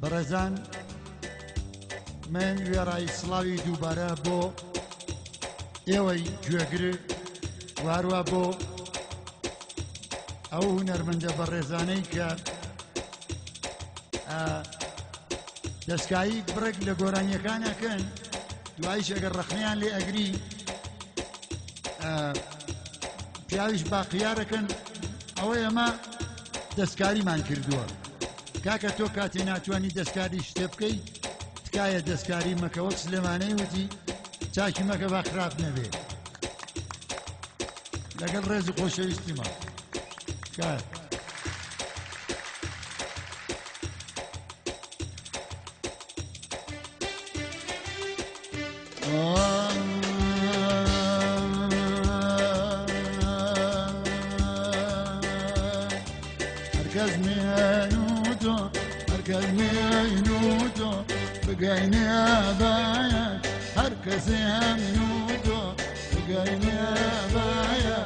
بەڕێزان من وێڕای سڵاوی دووبارە بۆ ئێوەی گوێگر و هەروە بۆ ئەو هونەرمەندە بەڕێزانەی کە دەستکایی بڕێک لە گۆرانیەکان ئەکەن، دوایش ئەگەر ڕەخنەیان لێ ئەگری پیاویش باقیارەکەن، ئەوە ئێمە دەستکاریمان کردووە. کاکە تۆ کاتێ ناتوانانی دەستکاری شتێ بکەی، تکایە دەستکاری مەکە. وەک سلێمانەی وتی چاکی مەکە با خراپ نەبێ. لەگەڵ ڕێز و خۆشەویستیمە تکایە. هەرکەس مێنوتۆ، هەرکەس مێنوتۆ بگەینێ باە، هەر کەسێ هەمنوتۆ بگەینێ باە،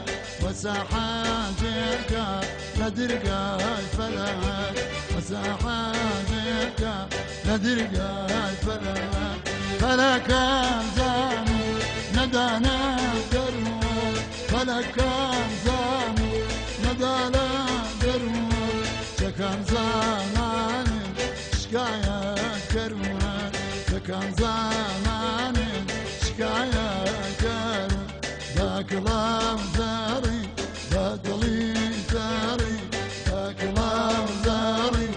وەساحاتێکە لە درگای فەلەک، وەساحاتێکە لە درگای فەلەک، فەلەکان زانی نەدانە دەروە، فەلەکان زانی نەدانە دەروە، چەکان زانانێ شکایە کەروە، چەکان زانانێ شکایە کەروە، باکڵاو زاری بە دڵی تاری، باکڵاو زاری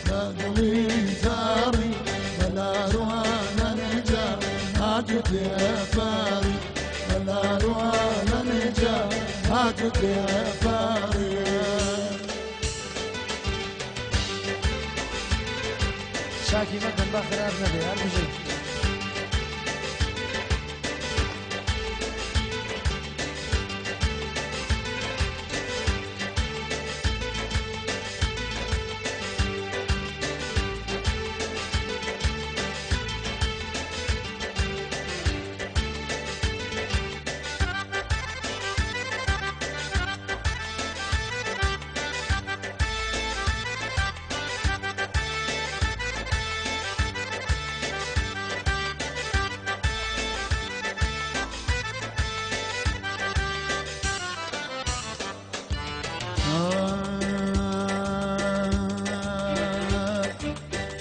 بە دڵی تاری، بەلاروانە نجا هاتو تێپاری، بەلاروانە نجا هاتو تێپاری. چاکی مەکەن با خراپ نەبێ. هەر بژی.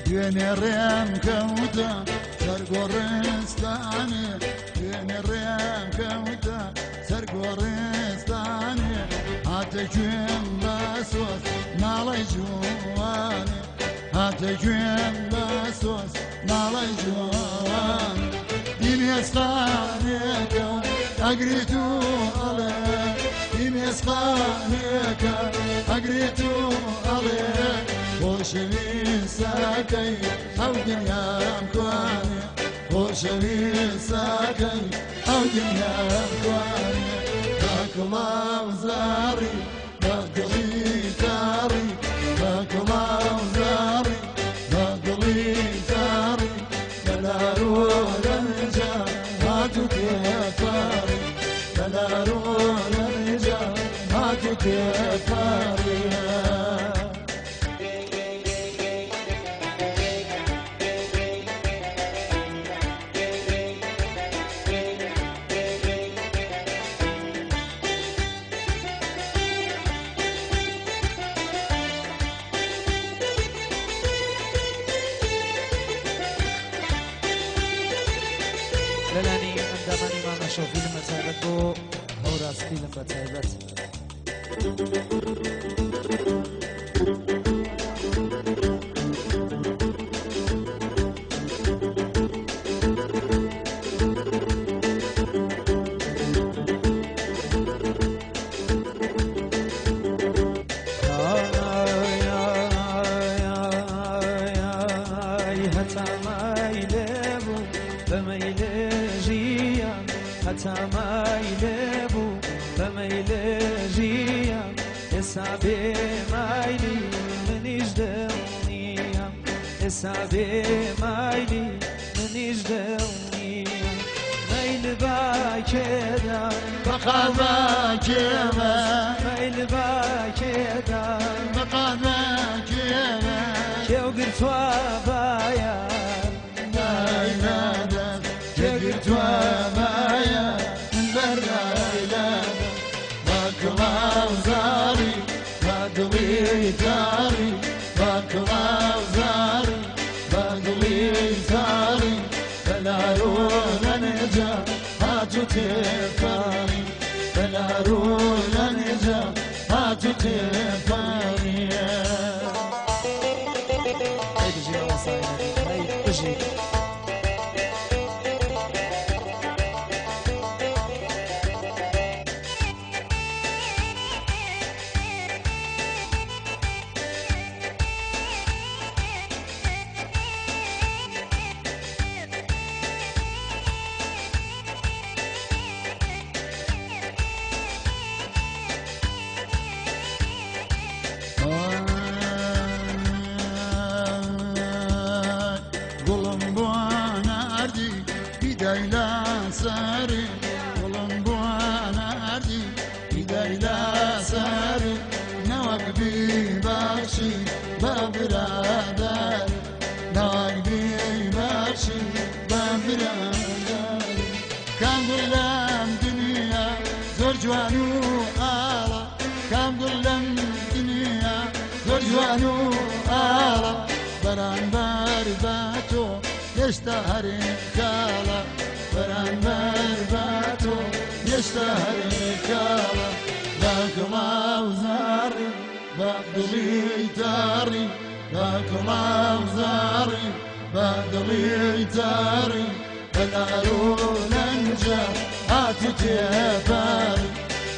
دوێنێ ڕێم کەوتە سەرگۆڕستانێ، دوێنێ ڕێم کەوتە سەرگۆڕستانێ، هاتە گوێم بە سۆز ناڵەی جوانێ، هاتە گوێم بە سۆز ناڵەی جوان، دیمێستانێکە ئەگریت و ئەڵێ، دیمێستانێکە ئەگریت و ئەڵێ، خۆشەویستەکەی ئەو دنیام کوانێ، خۆشەویستەکەی ئەو دنیام کوانێ، باکڵاو زاری بە دڵی تاری، باکڵاو زاری بە دڵی تاری، بەلارۆ لەنجا هاتو تێپاری، بەلارۆ لەنجا هاتو تێپاری. لەلانی ئەندامانی مامەشەو فیلم بە تایبەت بۆ هەوراز فیلم بە تایبەت. هەتا مای لێبوو بەمەی لێژیە، هەتا مای لێبوو بەمەی لێژیە، ئێسا بێ مایلی منیش دڵنیە، ئێسا بێ مایلی منیش دڵنیە، مەیل باکێدا بەقاڵباکێمە، مەیل باکێدا بەقاڵباکێمە، کێو گرتووە. کڵاو زاری بە دڵی تاری بە کڵاو زاری بە دڵی تاری بەلارۆ لە نێجا هاتوو تێپەڕی بەلارۆ لە نێجا هاتوو تێپەڕی. ئەی بژی مامۆستا عینەدین، ئەی بژی. گوڵم بۆ ناردی بیدای لە سەرێ گوڵم بۆ ناردی بیدای لە سەرێ نەوەک بیبەخشی بە برادەر نەوەک بیبەخشی بە برادەر کام گوڵ لەم دنیا زۆر جوان و ئاڵا کام گوڵ لەم دنیا زۆر جوان و ئاڵا بەرامبەر بە تۆ هێشتا هەرێ کاڵا بەرامبەر بە تۆ هێشتا هەرێ کاڵا بە کڵاو زاری بە دڵی تاری بە کڵاو زاری بە دڵی تاری بەلارۆ لەنجا هاتوو تێپەڕی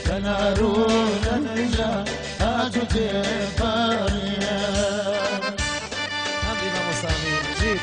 بەلارۆ لەنجا هاتوو تێپەڕی. هەمری مامۆستا ئەمیر بژیت.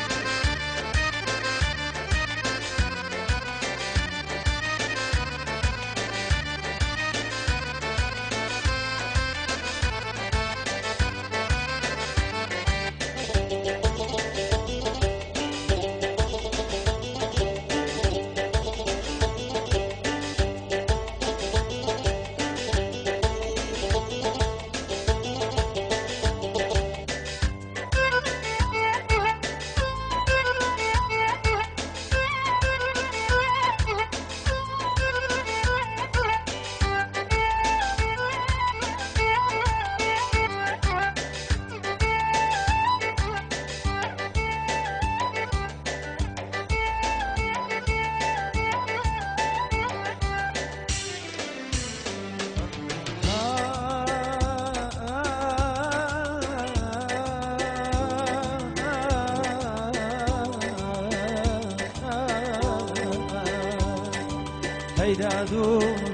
هەیداد و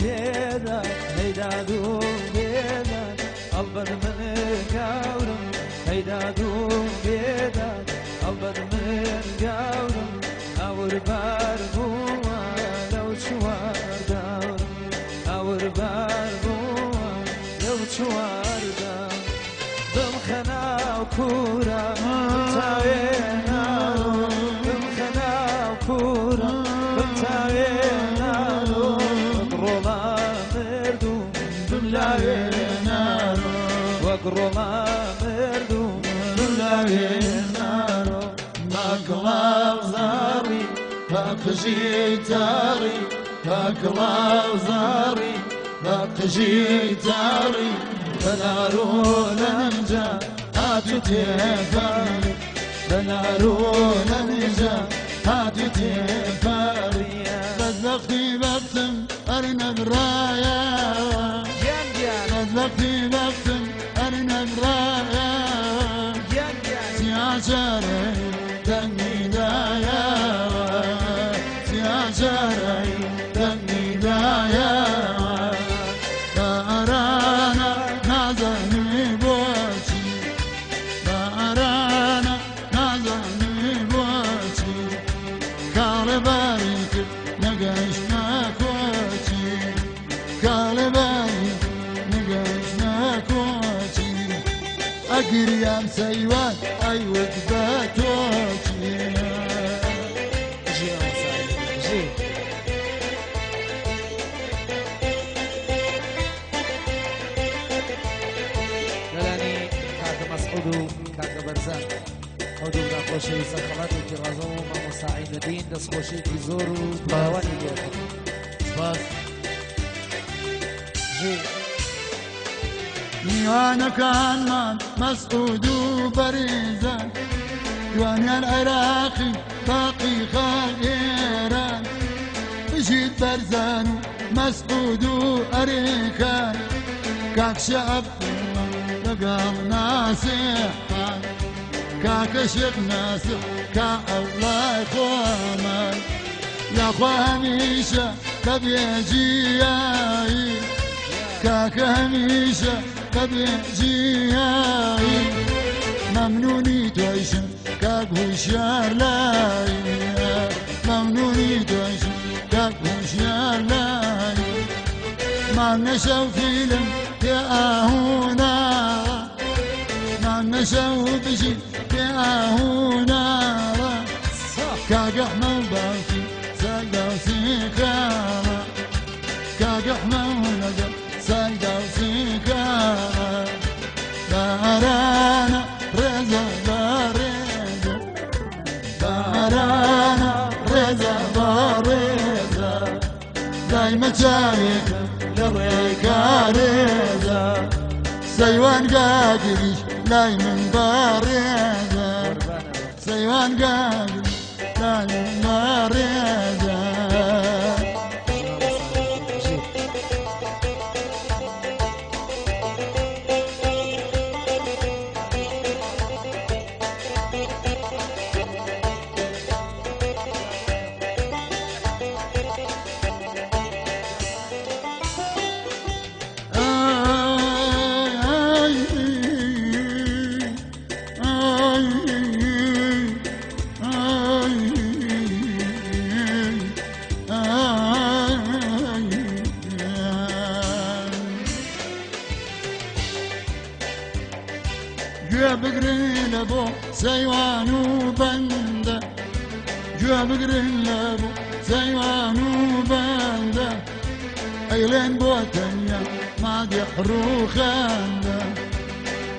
بێداد هەیداد و بێداد ئەڵبەت من گاورم هەیداد و بێداد ئەڵبەت من گاورم ئاور بار بووە لەو چوار داورم ئاور بار بووە لەو چوار داورم بمخەناو کوورە بمتاوێنارۆ بمخەناو کوورە بمتاوێنارۆ وەک ڕۆڵا مردوو بملاوێنارۆ وەک ڕۆڵا مردوو بملاوێنارۆ بە کڵاو زاری بە قژی تاری بە کڵاو زاری بە قژی تاری بەلارۆ لەنجا هاتوو تێپەڕی بەلارۆ لەنجا هاتوو تێپەڕی. بەدبەختی بەختم هەر نەبرایە گیان گیان بەدبەختی بەختم هەر نەبرایە گیان گیان سیاچارەی دەنگی دایەوە سیاچارەی دەنگی دایەوە بارانە نازانی بۆچی بارانە نازانی بۆچی کاڵێ باری کرد نەگەیشتە کۆچی کاڵێ باری نەگەیشتە کۆچی ئەگریان سەیوان ئەیوت بە تۆچی. بژی مامۆستا عینەدین بژی. لەلانی کاکە مەسعود و کاکە بەرزان ئەو دوو برا خۆشەویستە خەڵاتێکی ڕازە و مامۆستا عینەدین دەستخۆشیەکی زۆر و فراوانی لێکەن. سپاس. ژی. میوانەکانمان مەسعود و بەرزان، دوانیان عێراقی باقی خاک ئێران. بژیت بەرزان و مەسعود و ئەرێکان، کاک شێخ عەبدوڵڵا لەگەڵ ناسیحان، کاکە شێخ ناسیح کا ئەوڵای خۆمان. یاخوا هەمیشە بەبێ جیایی، کاکە هەمیشە بەبێ جیایی. مەمنونی تۆیشم کاک هوشیار لای، مەمنونی تۆیشم کاک هوشیار لای. مام نەشەو فیلم پێ ئاهونا، مام نەشەو بژی پێ ئاهونا. کاک ئەحمە و باوکی سایدا و سیکاڵە، کاک ئەحمە و لەگەڵ سایدا و سیکاڵە. بارانە ڕێزە بەڕێزە، بارانە ڕێزە بەڕێزە، دایمە چاوێکم لە ڕێکارێزە. سەیوان گاگریش لای من بەڕێزە، سەیوان گاگریش لای من بەڕێزە. گوێ بگرن لە بۆ سەیوان و بەندە، گوێ بگرن لە بۆ سەیوان و بەندە، ئەیڵێن بۆ تەنیا مادیح ڕووخەندە،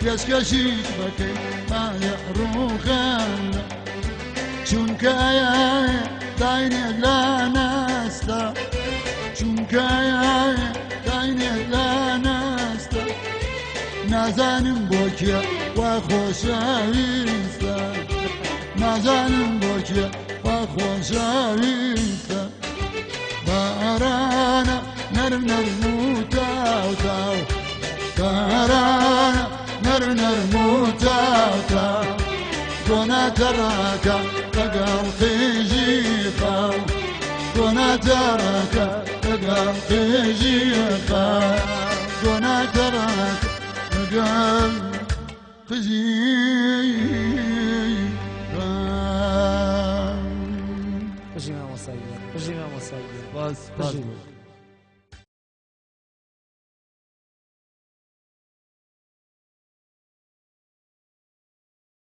پێشکەشیش بەکەی مادیح ڕووخەندە. چونکە ئەیاوێ داینێت لا نەستە، چونکە ئەیاوێ داینێت لا نەستە. نازانم بۆ کێ وا خۆشەویستە، نازانم بۆ کێ وا خۆشەویستە. بارانە نەرم نەرم و تاو تاو، بارانە نەرم نەرم و تاو تاو، گۆنا تەڕاکە لەگەڵ قیژی خاو، گۆنا تەڕاکە لەگەڵ قیژی خاو، گۆنا تەڕاکە لەگەڵ قیژی خاو. بژی مامۆستا گیان، بژی مامۆستا گیان. سپاس، سپاس. بژی.